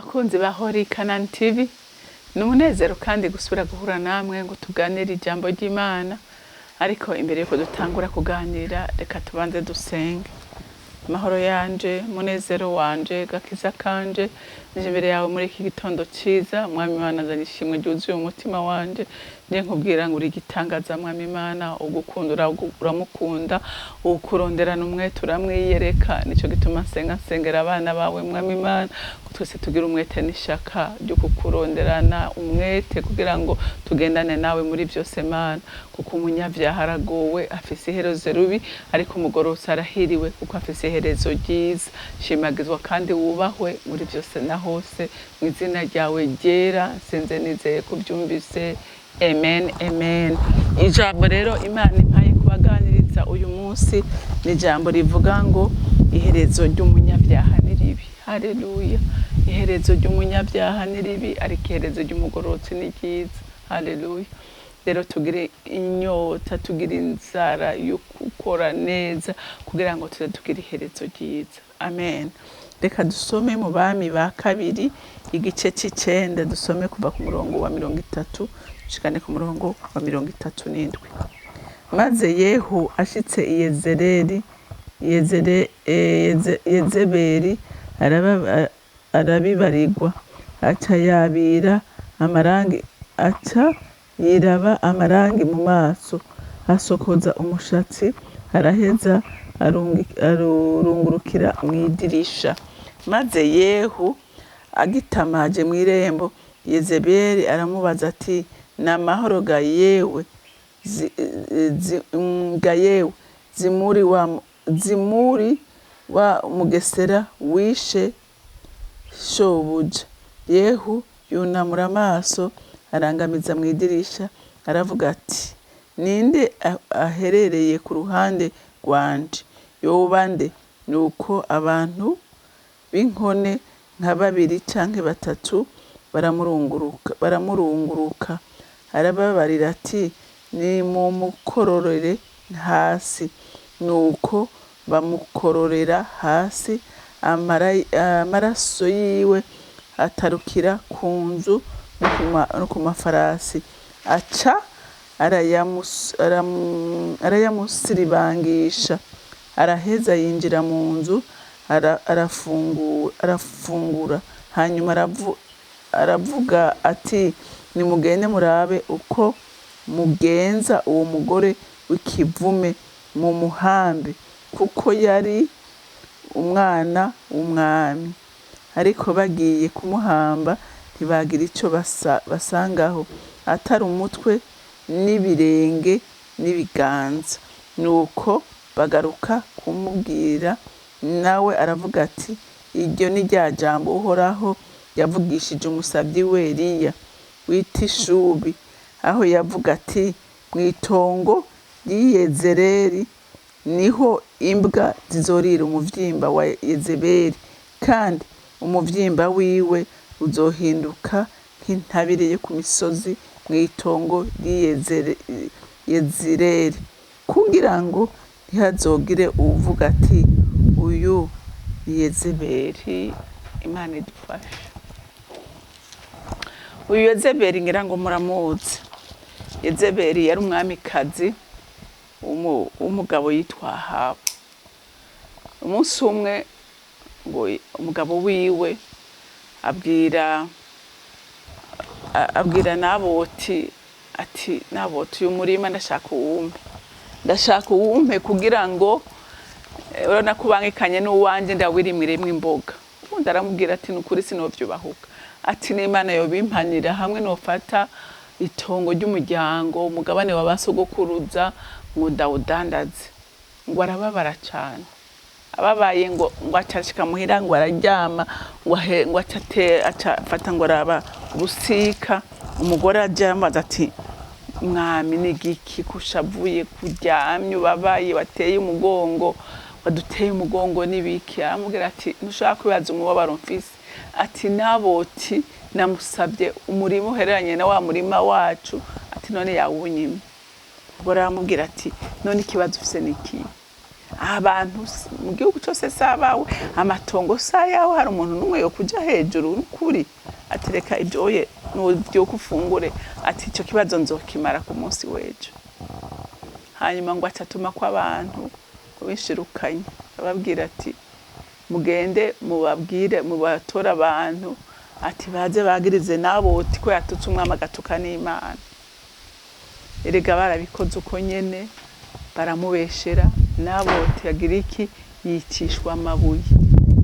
Bakunzi ba Holy Canaan TV, ni umunezero kandi gusubira guhura namwe ngo tuganire ijambo ry'Imana. Ariko imbere yuko dutangura kuganira, reka tubanze dusenge. Amahoro yanje, munezero wanje, gakiza kanje, nije imbere yawe muri iki gitondo ciza. Mwami Imana, nzanye ishimwe ryuzuye umutima wanje, nje nkubwira ngo uri igitangaza. Mwami Imana, ugukunda uramukunda, ukuronderana umwete uramwiyereka. Nico gituma nsenga, nsengera abana bawe, Mwami Imana, ngo twese tugire umwete n'ishaka ryo kukuronderana umwete kugira ngo tugendane nawe muri vyose, Mana, kuko umunyavyaha aragowe, afise iherezo rubi, ariko umugororotsi arahiriwe kuko afise iherezo ryiza. Shimagizwa kandi wubahwe muri vyose na hose, mu izina ryawe ryera nsenze nizeye kuvyumvise. Amen, amen. Ijambo rero Imana impaye kubaganiriza uyu munsi ni ijambo rivuga ngo iherezo ry'umunyabyaha ni ribi. Haleluya! Iherezo ry'umunyabyaha ni ribi, ariko iherezo ry'umugororotsi ni ryiza. Haleluya! Rero tugire inyota, tugire inzara yo gukora neza kugira ngo tuze tugire iherezo ryiza. Amen. Reka dusome mu Bami ba Kabiri igice c'icenda, dusome kuva ku murongo wa 30 dushikane ku murongo wa 37. Maze Yehu ashitse i Yezereli, Yezebeli arabibarirwa, aca yabira amarangi, aca yiraba amarangi mu maso, asokoza umushatsi, araheza arungurukira mw'idirisha. Maze Yehu agitamaje mw'irembo, Yezebeli aramubaza ati: "Ni amahoro ga yewe, ga yewe Zimuri wa, Zimuri wa Mugesera wishe shobuja?" Yehu yunamura amaso, arangamiza mw'idirisha, aravuga ati: "Ninde aherereye ku ruhande rwanje? Yoba nde?" Nuko abantu b'inkone nka babiri canke batatu baramurunguruka, baramurunguruka. Arababarira ati: "Nimumukororere hasi." Nuko bamukororera hasi, amaraso yiwe atarukira ku nzu no ku mafarasi, aca arayamusiribangisha. Araheza yinjira mu nzu, arafungura. Hanyuma aravuga ati: "Nimugende murabe uko mugenza uwo mugore w'ikivume, mu muhambe, kuko yari umwana w'umwami." Ariko bagiye kumuhamba, ntibagira ico basangaho atari umutwe n'ibirenge n'ibiganza. Nuko bagaruka kumubwira, nawe aravuga ati: "Iryo ni rya jambo Uhoraho yavugishije umusavyi we Eliya w'itishubi, aho yavuga ati: 'Mw'itongo ry'Iyezereli niho imbwa zizorira umuvyimba wa Yezebeli, kandi umuvyimba wiwe uzohinduka nk'intabire yo ku misozi mw'itongo ry'Iyezireli, kugira ngo ntihazogire uwuvuga ati: Uyu ni Yezebeli.'" Imana idufashe. Uyu Yezebeli ngira ngo muramuzi. Yezebeli yari umwamikazi w'umugabo yitwa Ahabu. Umunsi umwe ngo umugabo wiwe abwira Naboti ati: "Naboti, uyu murima ndashaka uwumpe, ndashaka uwumpe kugira ngo urabona ko ubangikanye n'uwanje, ndawirimiremwo imboga." Ubundi aramubwira ati: "Nukuri sinovyubahuka," ati: "N'Imana yobimpanira hamwe nofata itongo ry'umuryango, umugabane wa basogokuruza, ngo ndawudandaze." Ngo arababara cane. Ababaye, ngo acashika muhira, ngo araryama, ngo aca afata ngo araba urusika. Umugore aje amubaza ati: "Mwami, ni igiki kushavuye, kuryamye, ubabaye, wateye umugongo, waduteye umugongo, n'ibiki?" Aramubwira ati: "Ntushobora kwibaza umubabaro mfise." Ati: "Naboti namusabye umurima uhereranye na wa murima wacu," ati: "none yawunyimye." Ubwo aramubwira ati: "None ikibazo ufise ni ikihe?" Abantu mu gihugu cyose si abawe, amatongo si ayawe, hari umuntu n'umwe yo kuja hejuru n'ukuri? Atereka ibyoye nuvyuka ufungure, ati icyo kibazo nzokimara ku munsi w'ejo. Hanyuma ngo atatuma ko abantu bishirukanye, ababwira ati mugende mubabwire, mubatore abantu, ati baze bagirize Naboti ko yatutse umwami agatuka n'Imana. Erega barabikoze uko nyene, baramubeshera. Naboti agira iki? Yicishwa amabuye.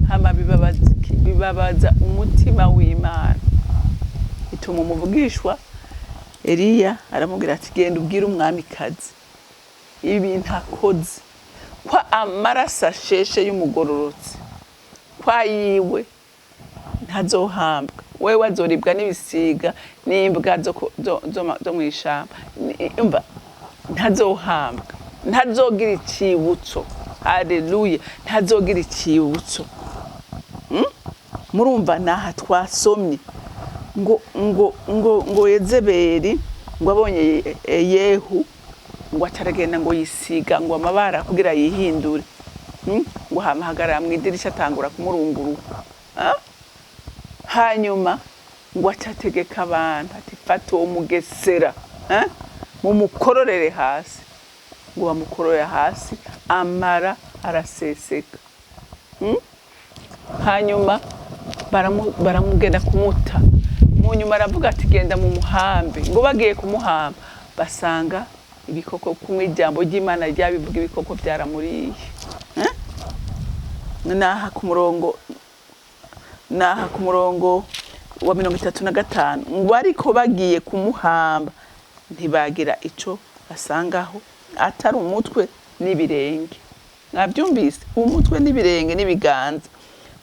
Hama bibabaza iki? Bibabaza umutima w'Imana, ituma umuvugishwa Eliya aramubwira ati genda ubwire umwamikazi ibintu akoze, ko amaraso asheshe y'umugororotsi kwa yiwe ntazohambwa, wewe azoribwa n'ibisiga n'imbwa zo mw'ishamba. Umva, ntazohambwa, ntazogira icibutso. Haleluya, ntazogira icibutso. Murumva naha twasomye ngo Yezebeli ngo abonye Yehu, ngo ataragenda ngo yisiga ngo amabara kugira yihindure. Ngo hamahagarara mu idirisha, atangura kumurunguruka. Ah? Hanyuma ngo acategeka abantu ati fata uwo mugesera, eh? Mumukororere hasi. Ngo bamukororere hasi, amara araseseka. Hanyuma baramugenda kumuta. Mu nyuma aravuga ati genda mu muhambe. Ngo bagiye kumuhamba basanga ibikoko, kumwe ijambo ry'Imana ryabivuga, ibikoko byaramuriye. Eh? Naha ku murongo wa 35, ngo ariko bagiye kumuhamba ntibagira ico basangaho atari umutwe n'ibirenge. Mwabyumvise? Umutwe n'ibirenge n'ibiganza.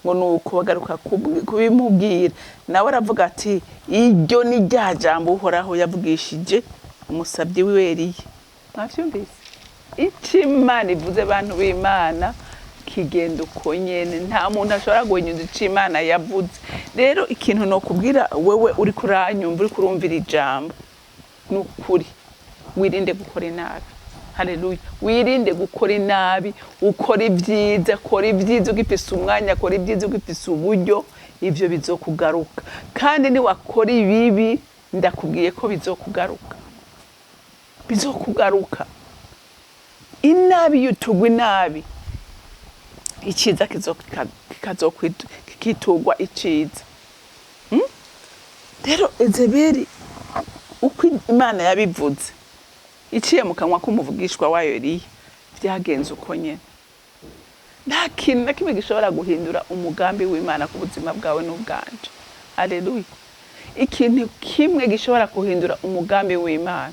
Ngo nuko bagaruka kubimubwira, nawe aravuga ati iryo ni rya jambo Uhoraho yavugishije umusabyi wiwe Eliya. Mwabyumvise? Icyo Imana ivuze, bantu b'Imana, kigenda uko nyene. Nta muntu ashobora guhinyuza icyo Imana yavuze. Rero ikintu nokubwira wewe uri kuranyumva, uri kurumvira ijambo, ni ukuri wirinde gukora inabi. Haleluya, wirinde gukora inabi, ukora ibyiza. Kora ibyiza ugifise umwanya, kora ibyiza ugifise uburyo, ivyo bizokugaruka. Kandi niwakora ibibi, ndakubwiye ko bizokugaruka, bizokugaruka. Inabi yutugwa inabi, iciza kikitugwa iciza. Rero Ezeberi, uko Imana yabivuze iciye mu kanwa k'umuvugishwa wayo Eliya, byagenze uko nyene. Nta kintu na kimwe gishobora guhindura umugambi w'Imana ku buzima bwawe n'ubwanje. Haleluya. Ikintu kimwe gishobora guhindura umugambi w'Imana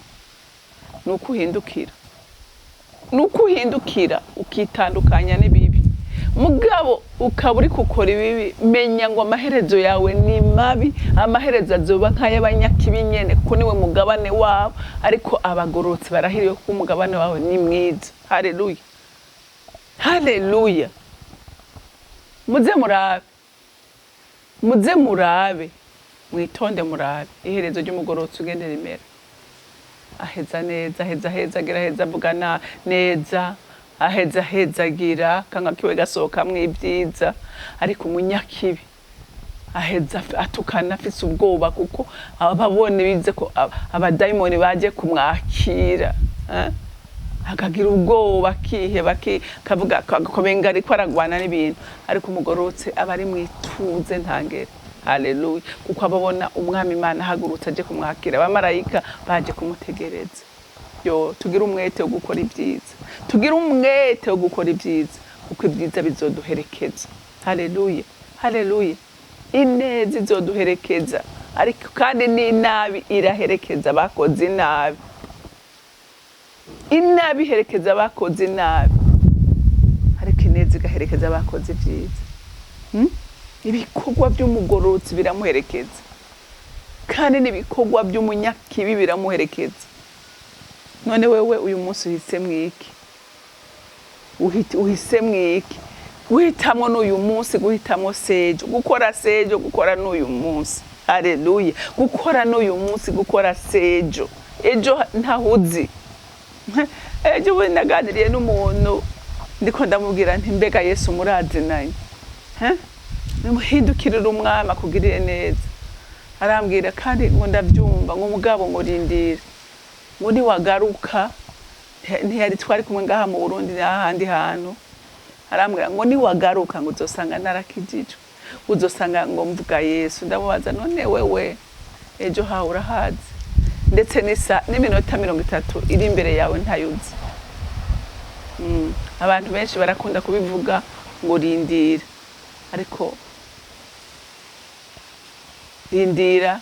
ni uko uhindukira, ni uko uhindukira ukitandukanya n'ibibi. Mugabo ukaba uri gukora ibibi, menya ngo amaherezo yawe ni mabi. Amaherezo azoba nk'ay'abanyakibi nyene, kuko niwe mugabane wabo. Ariko abagororotsi barahiriwe, kuko umugabane wawe ni mwiza. Haleluya, haleluya. Muze murabe, muze murabe, mwitonde murabe iherezo ry'umugororotsi ugende rimera. Aheza neza, aheza heza agira, aheza avuga neza, aheza heza agira kanga kiwe gasohokamwo ibyiza. Ariko umunyakibi aheza atukana afise ubwoba, kuko ababone bize ko abadayimoni baje kumwakira, eh? Akagira ubwoba, akiheba, akavuga agakomenga ariko aragwana n'ibintu. Ariko umugororotse aba ari mwituze ntangere. Haleluya, kuko ababona umwami Imana ahagurutse aje kumwakira, abamarayika baje kumutegereza. Yo, tugire umwete wo gukora ibyiza, tugire umwete wo gukora ibyiza, kuko ibyiza bizoduherekeza. Haleluya, haleluya. Ineza izoduherekeza, ariko kandi n'inabi iraherekeza abakoze inabi. Inabi iherekeza abakoze inabi, ariko ineza igaherekeza abakoze ibyiza. Ibikorwa by'umugororotsi biramuherekeza, kandi n'ibikorwa by'umunyakibi biramuherekeza. None wewe uyu munsi uhisemwo iki? Uhisemwo iki? Guhitamwo n'uyu munsi, guhitamwo sejo, gukora sejo, gukora n'uyu munsi. Haleluya, gukora n'uyu munsi, gukora sejo. Ejo ntahuzi. Ejo bundi naganiriye n'umuntu. Ndiko ndamubwira nti: "Mbega Yesu murazinanye? He? Nimuhindukirire Umwami akugirire neza." Arambwira kandi ngo: "Ndabyumva," ngo "mugabo," ngo "rindira," ngo "niwagaruka." Ntiyari twari kumwe ngaha mu Burundi, n'ahandi hantu. Arambwira ngo: "Niwagaruka," ngo "uzosanga narakijijwe, uzosanga," ngo "mvuga Yesu." Ndamubaza: "None wewe ejo hawe urahazi? Ndetse n'isa n'iminota 30 iri imbere yawe ntayuzi." Abantu benshi barakunda kubivuga ngo rindira, ariko rindira,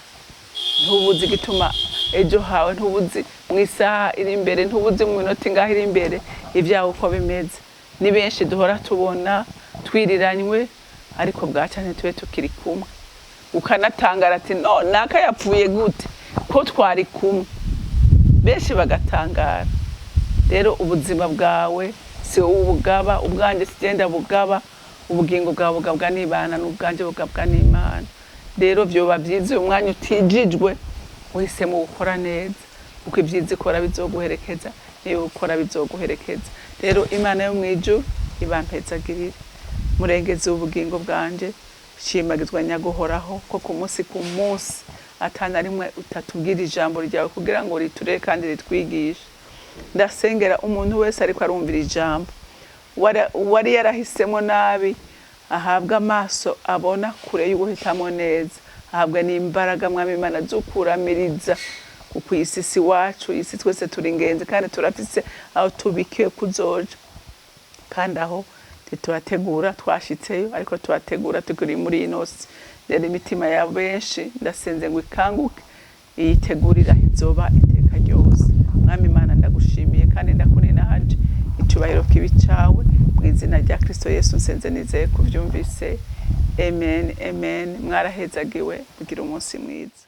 ntubuzi igituma ejo hawe, ntubuzi mu isaha iri imbere, ntubuzi mu minota ingahe iri imbere ibyawe uko bimeze. Ni benshi duhora tubona twiriranywe, ariko bwaca ntitube tukiri kumwe, ukanatangara ati: "No naka yapfuye gute ko twari kumwe?" Benshi bagatangara. Rero ubuzima bwawe si wowe ubugaba, ubwanjye sigenda bugaba. Ubugingo bwawe bugabwa n'Imana, n'ubwanjye bugabwa n'Imana. Rero vyoba byiza uyu mwanya utijijwe uhisemo gukora neza, kuko ibyiza ikora bizoguherekeza, niba ukora bizoguherekeza. Rero Imana yo mw'ijuru ibampezagirire, murengeze ubugingo bwanje. Shimagizwa nyaguhoraho, ko ku munsi ku munsi atana rimwe utatubwira ijambo ryawe kugira ngo riturere kandi ritwigishe. Ndasengera umuntu wese ariko arumvira ijambo, wari yarahisemo nabi, ahabwa amaso abona kure y'uguhitamo neza, ahabwa n'imbaraga, Mwami Imana, zo kuramiriza, kuko iyi si iwacu. Iyi si twese turi ingenzi kandi turafise aho tubikiwe kuzoja, kandi aho ntituhategura twashitseyo, ariko tuhategura tukiri muri ino si. Rero imitima ya benshi ndasenze ngo ikanguke, iyitegurira izoba iteka ryose. Mwami Imana, ndagushimiye kandi ndakuninahaje. Icyubahiro kibi cyawe. Mu izina rya Kristo Yesu nsenze nizeye kubyumvise. Amen, amen. Mwarahezagiwe, kugira umunsi mwiza.